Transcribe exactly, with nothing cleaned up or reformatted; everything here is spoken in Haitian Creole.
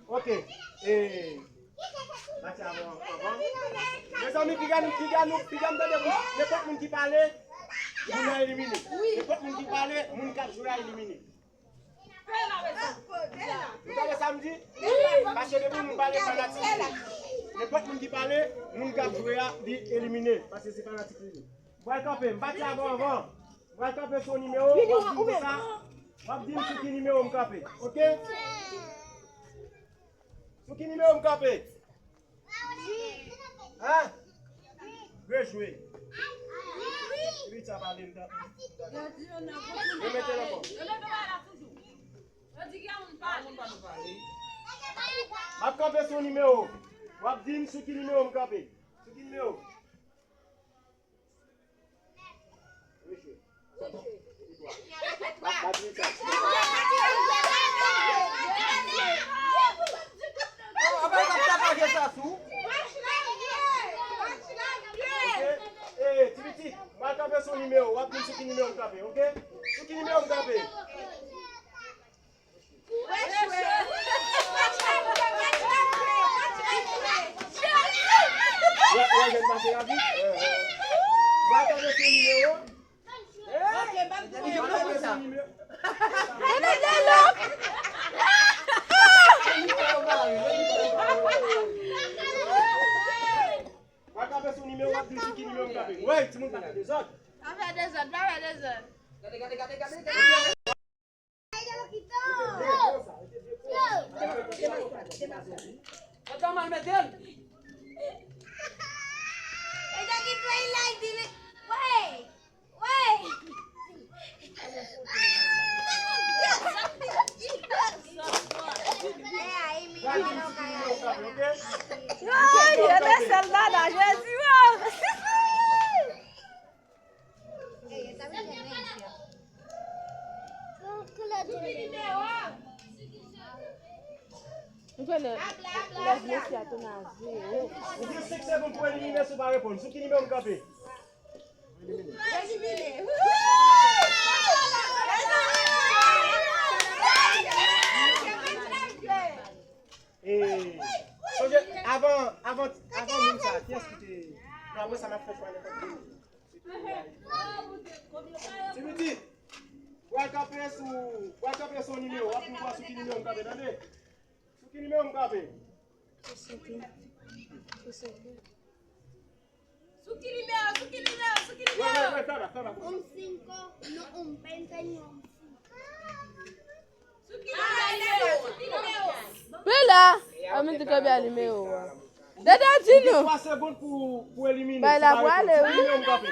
Ok. E, Mati avan, avan. Mezanmi, piga nou, piga nou, piga m tande pou nenpòt moun ki pale, moun nan elimine. Nenpòt moun ki pale, moun k ap jwe a elimine. Ou tande sa m di? Paske depi moun pale fanatik li. Nenpòt moun ki pale, moun k ap jwe a, li elimine. Paske se fanatik li ye. M pral kanpe, m pati avan, avan. M pral kanpe sou yon nimewo, w ap di m konsa. W ap di m sou ki nimewo m kanpe. Ok? Sou ki nimewo m kanpe? Hein? Byen jwe. Epi sa pale m tande. Remete l ankò. M ap kanpe sou nimewo. W ap di m sou ki nimewo m kanpe. Sou ki nimewo? Ti pitit, m al kanpe sou nimewo, w ap di m sou ki nimewo m kanpe, ok? Sou ki nimewo m kanpe? Wè, wè, jèn pase rapid. Mwen ap tande sou nimewo. Mwen ap tande sou nimewo. Mwen ap tande sou nimewo, w ap di m sou ki nimewo m kanpe. Wè, timoun pa fè dezòd. Pa fè dezòd, pa fè dezòd. Gade, gade, gade, gade, gade. Yo, yo te sèl dada, Jezi, wo. Ou fè lè, lè mesye a tounen a zewo. Ou gen senk segonn pou elimine si w pa reponn. Sou ki nimewo m kanpe? E, sonje, avan, avan, avan moun sa, kiyès ki te. Non, apre sa, n ap fè chwa nenpòt moun. Ti pitit, pral kanpe sou, pral kanpe sou nimewo, w ap vin wè sou ki nimewo m kanpe, tande? Sou ki nimewo m kanpe? Sou senk la. Sou senk la. Sou ki nimewo? Sou ki nimewo? Sou ki nimewo? Wè, wè, wè, fè la, fè la. Un cinco, no, un veinte, ni un cinco. Wi la, an m di konbyen nimewo a. Dada di nou. Ou gen twa segonn pou, pou elimine. Bay la pou ale, wi. Sou ki nimewo m kanpe?